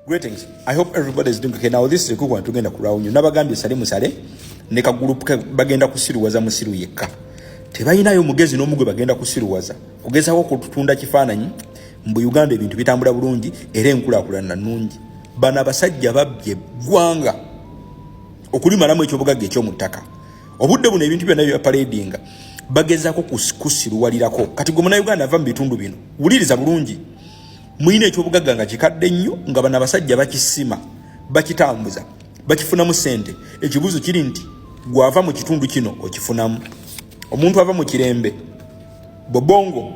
Greetings. I hope everybody is doing okay. Now this is a quick one tugenda kulwawo nnyo. Nabagambye Sale Musale ne ka group ke bagenda kusiruwaza musiru yekka. Tebalinayo mugezi n'omu gwe bagenda kusiruwaza. Kugezaako kututunda kifaananyi mbu Uganda ebintu bitambula bulungi era enkulaakulana nnungi. Bano abasajja babbye eggwanga okulimalamu ekyobugagga eky'omu ttaka. Obudde buno ebintu byonna bye bapaledinga bagezaako kusiruwalirako. Kati gwe Munnayuganda ava mu bitundu bino wuliriza bulungi. Mulina ekyobugagga nga kikadde nnyo nga bano abasajja bakisima, bakitambuza, bakifunamu ssente. Ekibuuzo kiri nti gwava mu kitundu kino okifunamu? Omuntu ava mu Kirembe, Bobongo,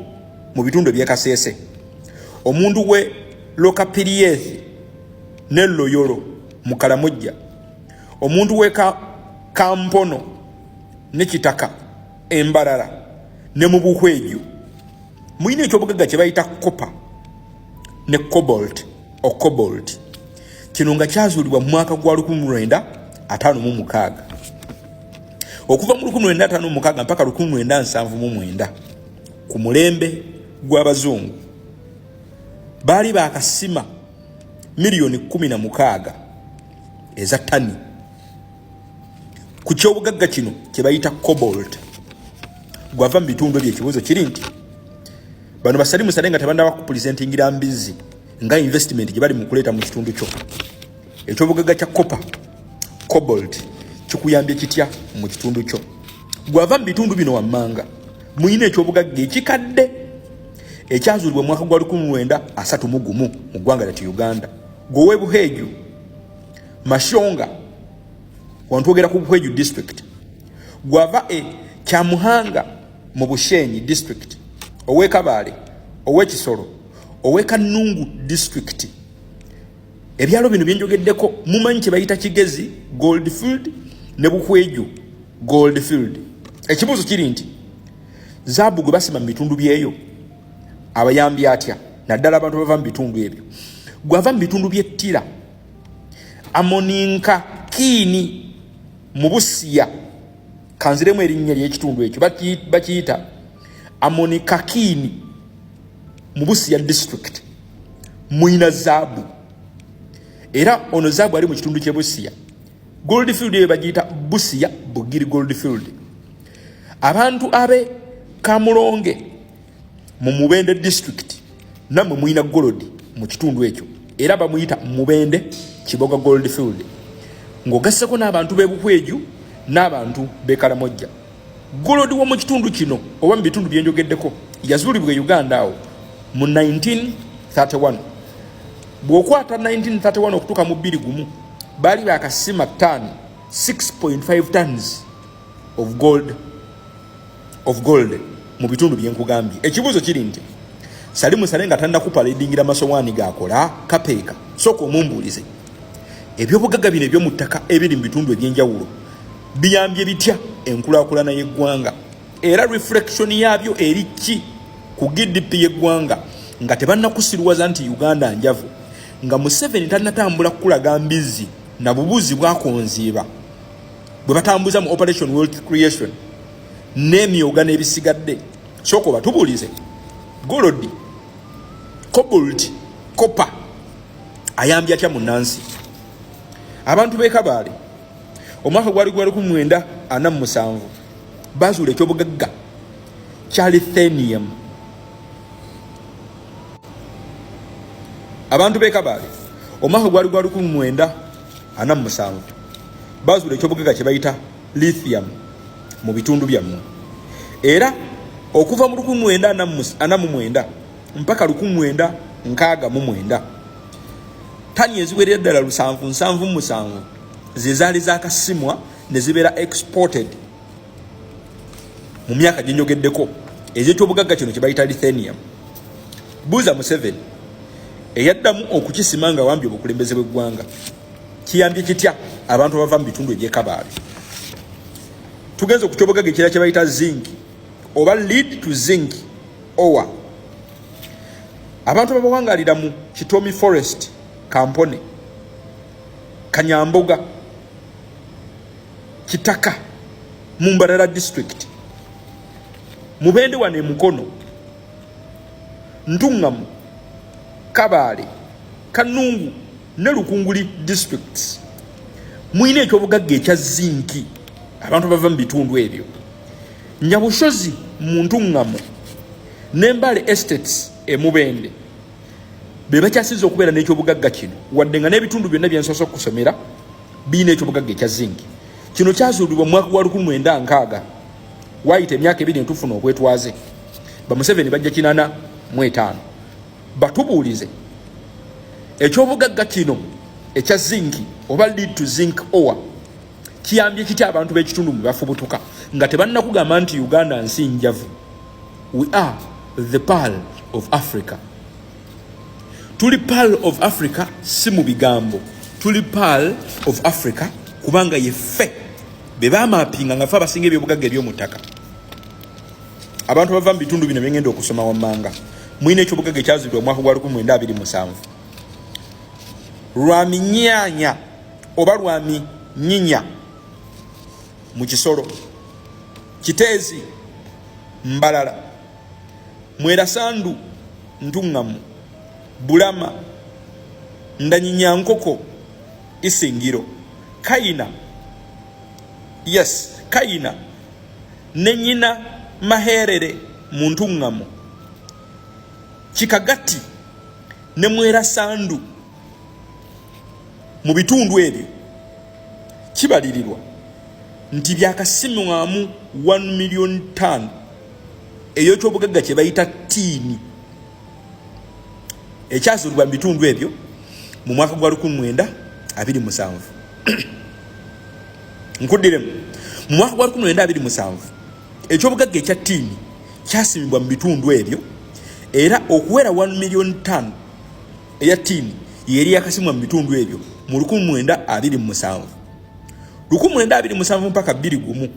mu bitundu eby'e Kasese, omuntu we Lokapiriyethi ne Loyolo mu Kalamojja, omuntu we Kampono ne Kitaka Embarara ne mu Buhweju, mulina ekyobugagga kye bayita copper ne cobalt o cobalt. Kino nga kyazuulibwa mu mwaka gwa 1956. Okuva mu 1956 mpaka 1979 ku mulembe gw'abazungu baali bakasima miliyoni 16 eza tani ku kyobugagga kino kye bayita cobalt. Gwava mu bitundu ebyo, ekibuuzo kiri nti bano basali musale nga tebannaba kupulizentingira mbizzi nga investment gye bali mu kuleeta mu kitundu kyo, ekyobugagga kya copper, cobalt kikuyambye kitya mu kitundu kyo? Gwava mu bitundu bino wammanga, mulina ekyobugagga ekikadde ekyazuulibwa mu mwaka gwa 1931 mu ggwanga lyattu Uganda. Gwe Buhweju, Mashonga, wantwogera ku Buhweju district, gwava e Kyamuhanga mu Bushenyi district, ow'e Kabaale, ow'e Kisoro, ow'e Kannungu district, ebyalo bino byenjogeddeko mumanyi kye bayita Kigezi Goldfield ne Buhweju Goldfield. Ekibuuzo kiri nti zaabu gwe basima mu bitundu byeyo abayambi atya, naddala abantu bava mu bitundu ebyo? Gwava mu bitundu by'ettira Amoninka Kiini mu Busiya, kanziremu erinnya ly'ekitundu ekyo, bakiyita Amonikakiini mu Busiya district, muyina zaabu. Era ono zaabu ali mu kitundu ky'e Busiya, goldfield eyo bagiyita Busiya Bugiri Goldfield. Abantu abe Kamulonge mu Mubende district, nammwe muyina gold mu kitundu ekyo, era bamuyita Mubende Kiboga Goldfield, ng'ogasseko n'abantu b'e Buhweju n'abantu b'e Kalamojja. Gold wo mu kitundu kino oba mu bitundu byenjogeddeko yazuulibwa e Uganda awo mu 1931. Bw'okwata 1931 okutuuka mu 21, baali bakasima tani 6.5 tons of gold mu bitundu byenkugambye. Ekibuuzo kiri nti Sali Musale nga tannakupaledingira masowaani gakola kapeeka, sooka omumbuulize ebyobugagga bino eby'omu ttaka ebiri mu bitundu ebyenjawulo biyambye bitya enkulaakulana y'eggwanga, era reflection yaabyo eri ki ku GDP y'eggwanga, nga tebannakusiruwaza nti Uganda njavu, nga Museveni tannatambula kukulaga mbizzi na bubuzi bwakonziiba bwe batambuza mu Operation Wealth Creation n'emyoga n'ebisigadde. Sooka obatubuulize gold, cobalt, copper ayambye atya munnansi? Abantu b'e Kabaale omwaka gwali gwa 1947 bazuula ekyobugagga kya lithium. Abantu b'e Kabaale omwaka gwali gwa 1947 bazuula ekyobugagga kye bayita lithium mu bitundu byammwe, era okuva mu 1949 mpaka 1969 tani eziwerera ddala 777 ze zaali zakasimwa ne zibeera exported mu myaka gyenjogeddeko ez'ekyobugagga kino kye bayita lithium. Buuza Museveni eyaddamu okukisima nga wambye obukulembeze bw'eggwanga, kiyambye kitya abantu abava mu bitundu ebyekabaale? Tugenze ku kyobugagga ekirala kye bayita zinc oba lead to zinc ore. Abantu abawangalira mu Kitomi Forest, Kampone, Kanyamboga, Kitaka mu Mbarara district, Mubende wano emukono, Ntuŋŋamu, Kabaale, Kanungu Ne Lukunguli districts mulina ekyobugagga ekya zinki. Abantu bava mu bitundu ebyo, Nyabushozi mu Ntuŋŋamo ne Mbale Estates e Mubende, be bakyasiza okubeera n'ekyobugagga kino, wadde nga n'ebitundu byonna byensoose okusomera birina ekyobugagga ekya zinki. Kino kyazuulibwa mu mwaka gwa 1960. Waayita emyaka 2 netufuna obwetwaze. Bamuseveni bajja 85. Batubuulize, ekyobugagga kino ekya zinki oba lead to zinc ore kiyambye kitya abantu b'ekitundu mwe bafubutuka nga tebannakugamba nti Uganda nsi njavu? We are the pearl of Africa. Tuli pearl of Africa si mu bigambo, tuli pearl of Africa kubanga yeffe be bamapinga nga fe abasinga ebyobugagga eby'omu ttaka. Abantu bava mu bitundu bino byengenda okusoma wammanga mulina ekyobugagga ekyazuulibwa omwaka gwa 1927, Lwaminyaanya oba Lwaminyinya mu Kisolo, Kiteezi, Mbalala, Mwerasandu, Ntuŋŋamu, Bulama, Ndanyinyankoko, Isingiro, Kayina, yes, Kayina ne Nyina Maherere mu Ntuŋŋamu, Kikagati ne Mwerasandu. Mu bitundu ebyo kibalirirwa nti byakasimwamu 1 million ton ey'ekyobugagga kye bayita tin ekyazuulibwa mu bitundu ebyo mu mwaka gwa 1927. Nkuddiremu, mu mwaka gwa 1927 ekyobugagga ekya tin kyasimibwa mu bitundu ebyo, era okuwera 1 million ton eya tin yeri yakasimwa mu bitundu ebyo mu 1927. 1927 mpaka 21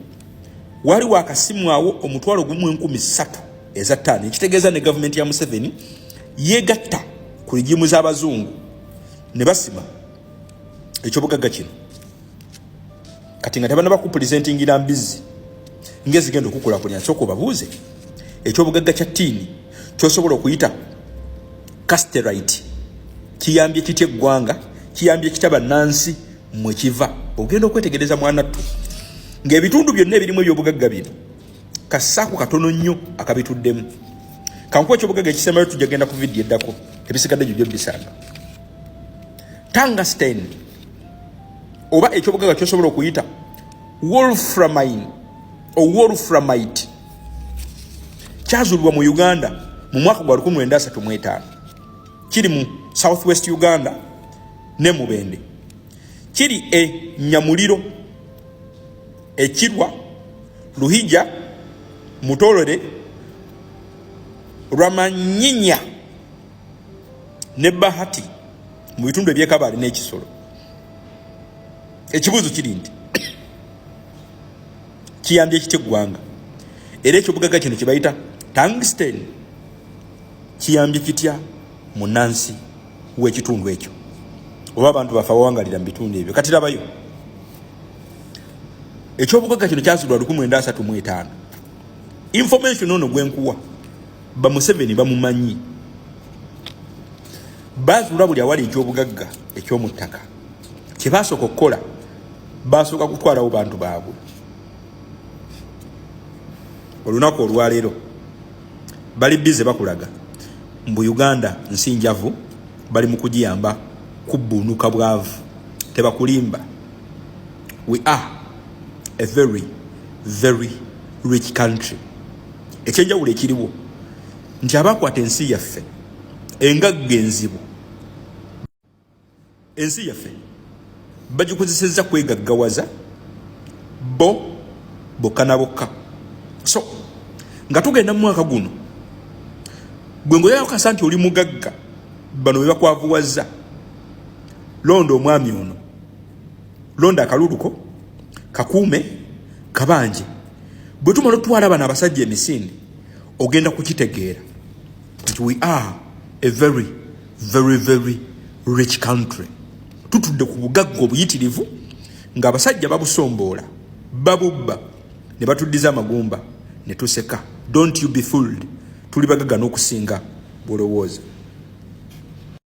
wali wakasimwawo 130,000 eza ttaano, ekitegeeza ne gavumenti ya Museveni yegatta ku regime z'abazungu ne basima ekyobugagga kino. Kati nga tebanaba kupresentingira mbizzi ngezigenda okukulakulanya, nsooka obabuuze, ekyobugagga kya tin kyosobola okuyita cassiterite kiyambye kitya eggwanga? Kiyambye kitya bannansi mwekiva? Ogenda okwetegereza, mwanattu, ng'ebitundu byonna ebirimu ebyobugagga bino kasaaku katono nnyo akabituddemu. Kankuwa ekyobugagga ekisembayo, tujja genda ku vidiyo eddako, ebisigadde gyo gyobisanga. Tungsten oba ekyobugagga kyosobola okuyita wolframine, owolframite, kyazuulibwa mu Uganda mu mwaka gwa 1935. Kiri mu South West Uganda ne Mubende. Kiri e Nyamuliro, Ekirwa, Luhija, Mutolere, Rwamanyinya ne Bahati mu bitundu ebyekabaali n'Ekisolo. Ekibuuzo kiri nti kiyambye kitya eggwanga? Era ekyobugagga kino kyebayita tungsten kiyambye kitya munansi w'ekitundu ekyo oba abantu bafe abawangalira mu bitundu ebyo? Kati labayo, ekyobugagga kino kyazulwa 1935. Information ono gwenkuwa, Bamuseveni bamumanyi, bazuula buli awali ekyobugagga eky'omu ttaka. Kyebasooka okukola, basooka kutwalawo bantu baabwe. Olunaku olwaleero bali busy bakulaga mbu Uganda nsi njavu, bali mu kugiyamba kubbuunuka bwavu. Tebakulimba, we are a very very rich country. Ekyenjawulo ekiriwo nti abakwata ensi yaffe engagga enzibu, ensi yaffe bagikozesezza kwegaggawaza bo bokka na bokka. So nga tugenda mu mwaka guno, gwe ngaoyakasa nti oli mugagga, bano be bakwavuwazza. Londa omwami ono, londa akaluluko, kakuume kabanje. Bwe tumala otwala bano abasajja emisinde, ogenda kukitegeera nti we are a very very very rich country. Tutudde ku bugagga obuyitirivu ng'abasajja babusomboola, babubba ne batuddiza amagumba ne tuseka. Don't you be fooled, tuli bagagga n'okusinga bwolowooza.